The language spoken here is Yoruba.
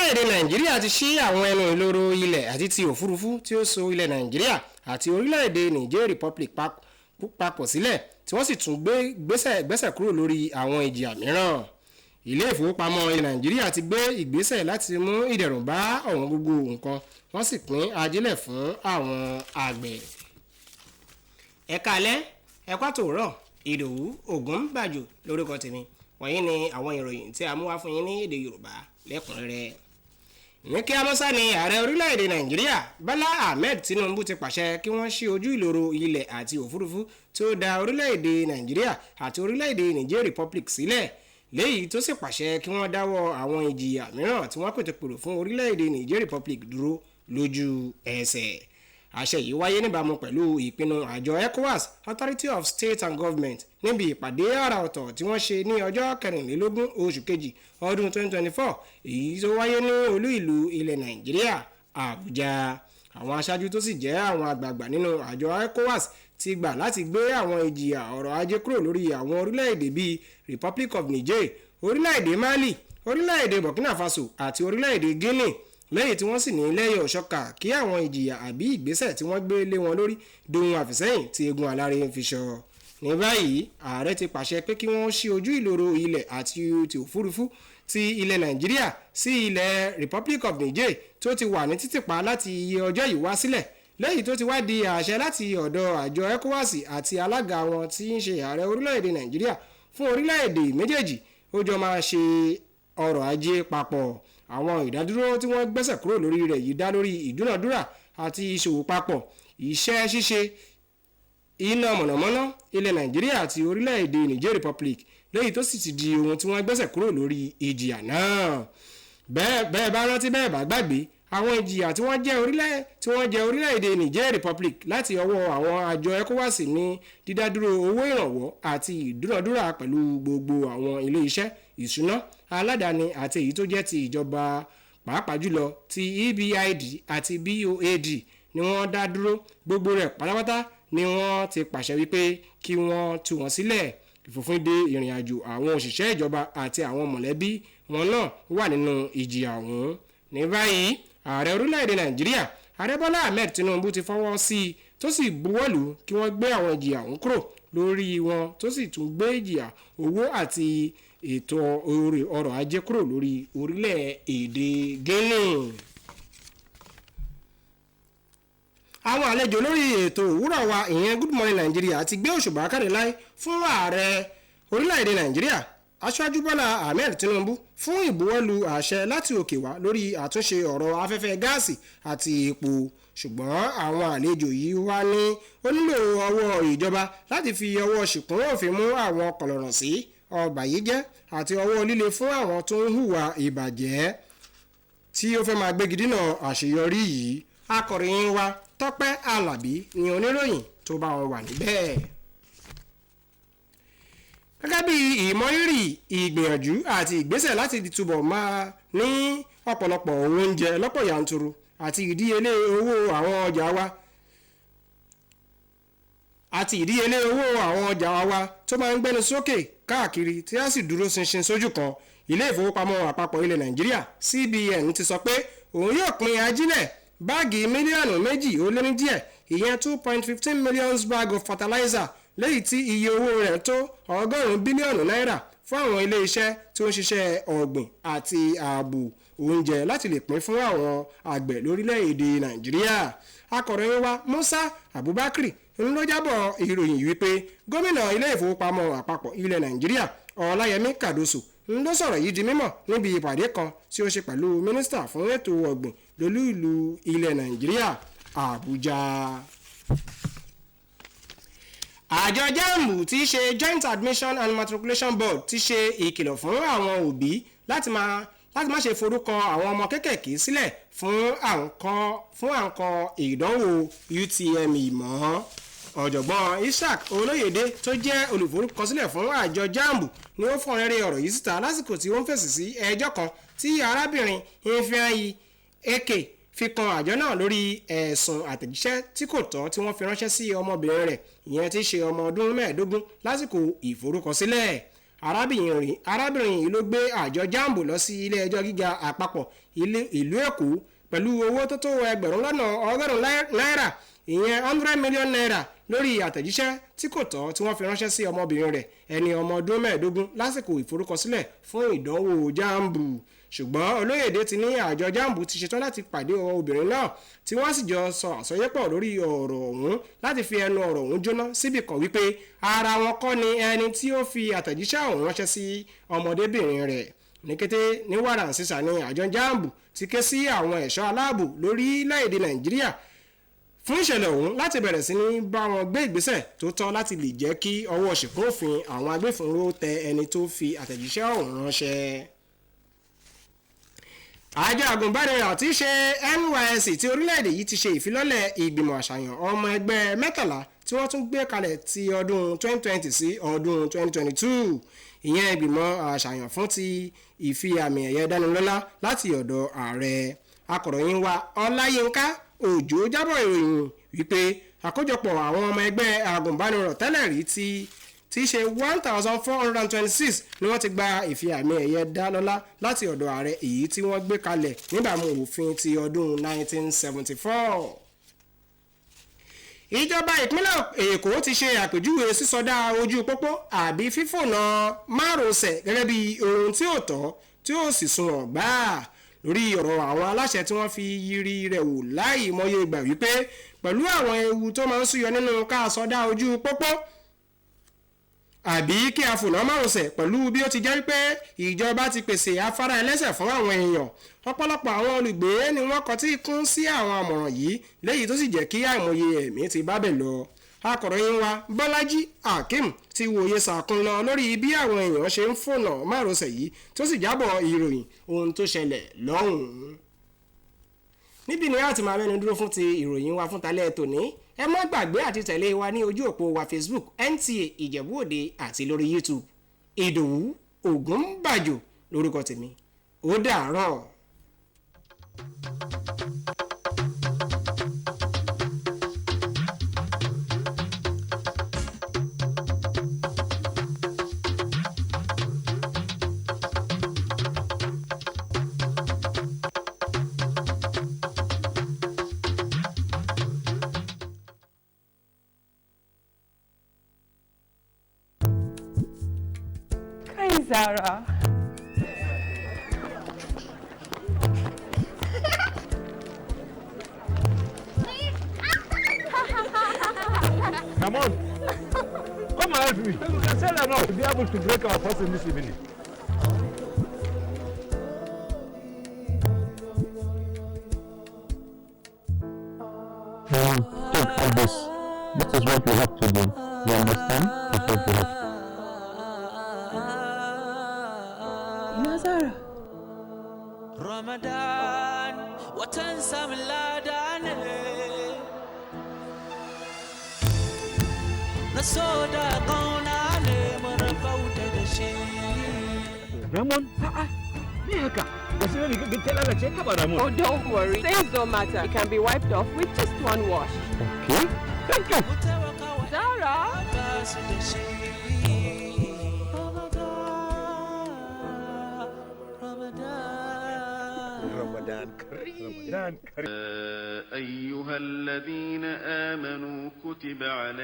Orílẹ̀-èdè Nàìjíríà ti ṣí àwọn ẹnu ìloro ilẹ̀ àti ti òfurufú tí ó so ilẹ̀ Nàìjíríà àti orílẹ̀-èdè Niger Republic papọ̀ sílẹ̀, tí wọ́n sì tún gbé gbẹ́sẹ̀ kúrò lórí àwọn ìjìyà mìíràn. Ilé ìfowópamọ́ ilẹ̀ Nàìjíríà ti gbé ìgbésẹ̀ láti mú ìdẹ̀rùn bá ọ̀wọ́n gógó nǹkan, wọ́n sì pín ajílẹ̀ fún àwọn àgbẹ̀. Ẹ káalẹ́, ẹ kú àtòwúrọ̀. Ìdòwú Ògúnbàjò lórúkọ tèmi. Wọ̀nyí ni àwọn ìròyìn tí a mú wá fún yín ní èdè Yorùbá lẹ́kùnrẹ́rẹ́. Ní kí amọ́sá ni ààrẹ orílẹ̀-èdè Nàìjíríà Bọ́lá Ahmed Tinubu ti pàṣẹ kí wọ́n ṣí ojú ìloro ilẹ̀ àti òfurufú tí ó da orílẹ̀-èdè Nàìjíríà àti orílẹ̀-èdè Niger Republic sílẹ̀, léyìí tó sì pàṣẹ kí wọ́n dáwọ́ àwọn ìjìyà mìíràn tí wọ́n pètèpèrò fún orílẹ̀-èdè Niger Republic dúró lójú ẹsẹ̀. Àṣẹ yìí wáyé níbàámu pẹ̀lú ìpinnu àjọ ECOWAS Authority of State and Government níbi ìpàdé àrà ọ̀tọ̀ tí wọ́n ṣe ní ọjọ́ 24 oṣù kejì ọdún 2024, èyí tó wáyé ní olú ìlú ilẹ̀ Nàìjíríà, Àbújá. Àwọn aṣáájú tó sì jẹ́ àwọn àgbààgbà nínú àjọ ECOWAS ti gbà láti gbé àwọn ìjìyà ọrọ̀ ajé kúrò lórí àwọn orílẹ̀-èdè bíi Republic of Niger, orílẹ̀-èdè Mali, orílẹ̀-èdè Burkina Faso àti orílẹ̀-èdè Guinea, lẹ́yìn tí wọ́n sì ní lẹ́yìn ọ̀ṣọ́kà kí àwọn ìjìyà àbí ìgbésẹ̀ tí wọ́n gbé lé wọn lórí dohun àfìsẹ́yìn tí eegun aláré ń fi ṣọ. Ní báyìí, ààrẹ ti pàṣẹ pé kí wọ́n ṣí ojú ìloro ilẹ̀ àti ti òfurufú ti ilẹ̀ Nàìjíríà sí ilẹ̀ Republic of Niger tó ti wà ní títìpa láti iye ọjọ́ yìí wá sílẹ̀, lẹ́yìn tó ti wá di àṣẹ láti ọ̀dọ̀ àjọ ECOWAS àti alága wọn tí ń ṣe ààrẹ orílẹ̀-èdè Nàìjíríà fún orílẹ̀-èdè méjèèjì ó jọ máa ṣe ọrọ̀ ajé papọ̀. Àwọn ìdádúró tí wọ́n gbẹ́sẹ̀ kúrò lórí rẹ̀ yìí dá lórí ìdúnàdúrà àti ìṣòwò papọ̀, iṣẹ́ ṣíṣe, iná mọ̀nàmọ́ná ilẹ̀ Nàìjíríà àti orílẹ̀-èdè Niger Republic, lẹ́yìn tó sì ti di ohun tí wọ́n gbẹ́sẹ̀ kúrò lórí ìjìyà náà. Bẹ́ẹ̀ bá rántí, bẹ́ẹ̀ bá gbàgbé, àwọn ìjìyà tí wọ́n jẹ orílẹ̀-èdè Niger Republic láti ọwọ́ àwọn àjọ ECOWAS ní dídádúró owó ìrànwọ́ àti ìdúnàdúrà pẹ̀lú gbogbo àwọn ilé iṣẹ́ ìṣúná aládàáni àti èyí tó jẹ́ ti ìjọba, pàápàá jùlọ ti EBID àti BOAD ni wọ́n dá dúró. Gbogbo rẹ̀ pátápátá ni wọ́n ti pàṣẹ wípé kí wọ́n tú wọn sílẹ̀. Ìfòfinde ìrìn àjò àwọn òṣìṣẹ́ ìjọba àti àwọn mọ̀lẹ́bí wọn náà wà nínú ìjìyà ọ̀hún. Ní báyìí, ààrẹ orílẹ̀-èdè Nàìjíríà, ààrẹ Bọ́lá Ahmed Tinubu, ti fọwọ́ sí i tó sì buwọ́lù kí wọ́n gbé àwọn ìjìyà ọ̀hún kúrò lórí wọn, tó sì tún gbé ìjìyà owó àti ètò ọrọ̀ ajé kúrò lórí orílẹ̀-èdè Guinea. Àwọn àlejò lórí ètò òwúrọ̀ wa, ìyẹn Good Morning Nigeria, ti gbé òṣùbà káre láì fún ààrẹ orílẹ̀-èdè Nàìjíríà, Aṣáájú Bọ́lá Ahmed Tinubu, fún ìbuwọ́lù àṣẹ láti òkè wá lórí àtúnṣe ọ̀rọ̀ afẹ́fẹ́ gáàsì àti epo. Ṣùgbọ́n àwọn àlejò yìí wá ní ó nílò ọwọ́ ìjọba láti fi ọwọ́ ṣìkún òfin mú àwọn kọ̀lọ̀rọ̀ sí ọ̀bàyéjẹ́ àti ọwọ́ líle fún àwọn tó ń hùwà ìbàjẹ́ tí ó fẹ́ máa gbégi dínà àṣeyọrí yìí. Akọ̀ròyìn wa Tọ́pẹ́ Àlàbí ni oníròyìn tó bá wọn wà níbẹ̀. Gẹ́gẹ́ bí ìmọrírì ìgbìyànjú àti ìgbésẹ̀ láti túbọ̀ máa ní ọ̀pọ̀lọpọ̀ oúnjẹ lọ́pọ̀ yanturu àti ìdíyelé owó àwọn ọjà wa àti ìdíyelé owó àwọn ọjà wa tó máa ń gbẹnu sókè káàkiri tí a sì dúró ṣinṣin sójú kan, ilé ìfowópamọ́ àpapọ̀ ilẹ̀ Nàìjíríà CBN ti sọ pé òun yóò pín ajílẹ̀ báàgì mílíọ̀nù 2 ó lé ní díẹ̀, ìyẹn 2.15 million bag of fertilizer, léyìí tí iye owó rẹ̀ tó 100 bílíọ̀nù náírà fún àwọn ilé iṣẹ́ tí ó ń ṣiṣẹ́ ọ̀gbìn àti ààbò oúnjẹ láti lè pín fún àwọn àgbẹ̀ lórílẹ̀‐èdè Nàìjíríà. Akọ̀ròyìn wa Musa Abubakar ń ló jábọ̀ ìròyìn wípé gómìnà ilé ìfowópamọ́ àpapọ̀ ilẹ̀ Nàìjíríà, Ọláyẹmí Kàdóso, ń ló sọ̀rọ̀ yìí di mímọ̀ níbi ìpàdé kan tí ó ṣe pẹ̀lú mínísítà fún ètò ọ̀gbìn lólú ìlú ilẹ̀ Nàìjíríà, Àbújá. Àjọ JAMB, tí í ṣe Joint Admission and Matriculation Board, ti ṣe ìkìlọ̀ fún àwọn òbí láti má ṣe forúkọ àwọn ọmọ kéékèèké sílẹ̀ fún àǹkọ ìdánwò UTME mọ́. Ọ̀jọ̀gbọ́n Ishaq Olóyèdè, tó jẹ́ olùforúkọsílẹ̀ fún àjọ JAMB, ni ó fọ́n rẹ́rẹ́ ọ̀rọ̀ yìí síta lásìkò tí ó ń fèsì sí ẹjọ́ kan tí arábìnrin Ifeanyi Eke fi kan àjọ náà lórí ẹ̀sùn àtẹ̀jíṣẹ́ tí kò tọ́ tí wọ́n fi ránṣẹ́ sí ọmọbìnrin rẹ̀, ìyẹn tí í ṣe ọmọ ọdún 15, lásìkò ìforúkọsílẹ̀. Arábìnrin yìí ló gbé àjọ JAMB lọ sí ilé ẹjọ́ gíga àpapọ̀ ìlú Èkó pẹ̀lú owó tó tó 100,000 náírà, ìyẹn 100 million naira, lórí àtẹ̀jíṣẹ́ tí kò tọ́ tí wọ́n fi ránṣẹ́ sí ọmọbìnrin rẹ̀, ẹni ọmọ ọdún 15, lásìkò ìforúkọsílẹ̀ fún ìdánwò JAMB. Ṣùgbọ́n Olóyèdè ti ní àjọ JAMB ti ṣetán láti pàdé obìnrin náà, tí wọ́n sì jọ sọ àsọyépọ̀ lórí ọ̀rọ̀ ọ̀hún láti fi ẹnu ọ̀rọ̀ ọ̀hún jóná síbì kan wípé ara wọn kọ́ ni ẹni tí ó fi àtẹ̀jíṣẹ́ ọ̀hún ránṣẹ́ sí ọmọdébìnrin rẹ̀. Ní kété ní wàrà sísà ni àjọ JAMB ti ké sí àwọn ẹ̀ṣọ́ aláàbò lórílẹ̀‐èdè Nàìjíríà fún ìṣẹ̀lẹ̀ ọ̀hún láti bẹ̀rẹ̀ sí ní bá wọn gbé ìgbésẹ̀ tó tọ́ láti lè jẹ́ kí ọwọ́ ṣìkún òfin àwọn agbófinró tẹ ẹni tó fi àtẹ̀jíṣẹ́ ọ̀hún ránṣẹ́. Àjọ àgùnbánirọ̀ tí í ṣe NYSC ti orílẹ̀-èdè yìí ti ṣe ìfilọ́lẹ̀ ìgbìmọ̀ àṣàyàn ọmọ ẹgbẹ́ 13 tí wọ́n tún gbé kalẹ̀ ti ọdún 2020 sí ọdún 2022, ìyẹn ìgbìmọ̀ àṣàyàn fún ti ìfi àmì ẹ̀yẹ dánilọ́lá láti ọ̀dọ̀ ààrẹ. Akọ̀ròyìn wa Ọláyínká Òjò jábọ̀ ìròyìn wípé àkójọpọ̀ àwọn ọmọ ẹgbẹ́ àgùnbánirọ̀ tẹ́lẹ̀ rí tí í ṣe 1,426 ni wọ́n ti gba ìfi àmì ẹ̀yẹ dá lọ́lá láti ọ̀dọ̀ ààrẹ, èyí tí wọ́n gbé kalẹ̀ níbàámu òfin ti ọdún 1974. Ìjọba ìpínlẹ̀ Èkó ti ṣe àpèjúwe sísọdá ojú pópó àbí fífònà márosẹ̀ gẹ́gẹ́ bí ohun tí ò tọ́ tí ó sì sunwọ̀n gbáà lórí ọ̀rọ̀ àwọn aláṣẹ tí wọ́n fi yiri rẹ̀ wò láì mọye ìgbà wípé pẹ̀lú àwọn ewu tó máa ń súyọ nínú ká sọdá ojú pópó àbí kí a fònà márosẹ̀, pẹ̀lú bí ó ti jẹ́ wípé ìjọba ti pèsè afárá ẹlẹ́sẹ̀ fún àwọn èèyàn, ọ̀pọ̀lọpọ̀ àwọn olùgbé ni wọ́n kọtí kún sí àwọn àmọ̀ràn yìí, léyìí tó sì jẹ́ kí àìmọye ẹ̀mí ti bábẹ̀ lọ. Akọ̀ròyìn wa Bọ́lájí Akeem ti wòye sàkún lọ lórí bí àwọn èèyàn ṣe ń fònà márosẹ̀ yìí, tó sì jábọ̀ ìròyìn ohun tó ṣẹlẹ̀ lọ́hùn-ún. Níbi ni a ti máa mẹ́nu dúró fún ti ìròyìn wa fún talẹ́ tòní. Ẹ má gbàgbé àti tẹ̀lé wa ní ojú òpó wa Facebook NTA Ìjẹ̀bú Òde àti lórí YouTube. Ìdòwú Ògúnbàjò lórúkọ tèmi. Ó dàárọ̀. Hi, Zara. Come on. Come and help me. We can sell enough to be able to break our fast in this evening. Take all this. This is what you have to do. You understand? That's what you have. Ina Zara? Ramadan watan samun lada ne, na so da kauna ne mu rabauta da shi. Ramon, a'a, me haka? Ga shi ne rigar ta lalace ka ba, Ramon. Oh, don't worry. Stains don't matter. It can be wiped off with just one wash. Okay. Thank you. Mu taimaka wa Zara! ba su da shi. Ramadan, Ramadan. Ramadan Kareem. Ramadan Kareem. أيها الذين آمنوا كتب عليكم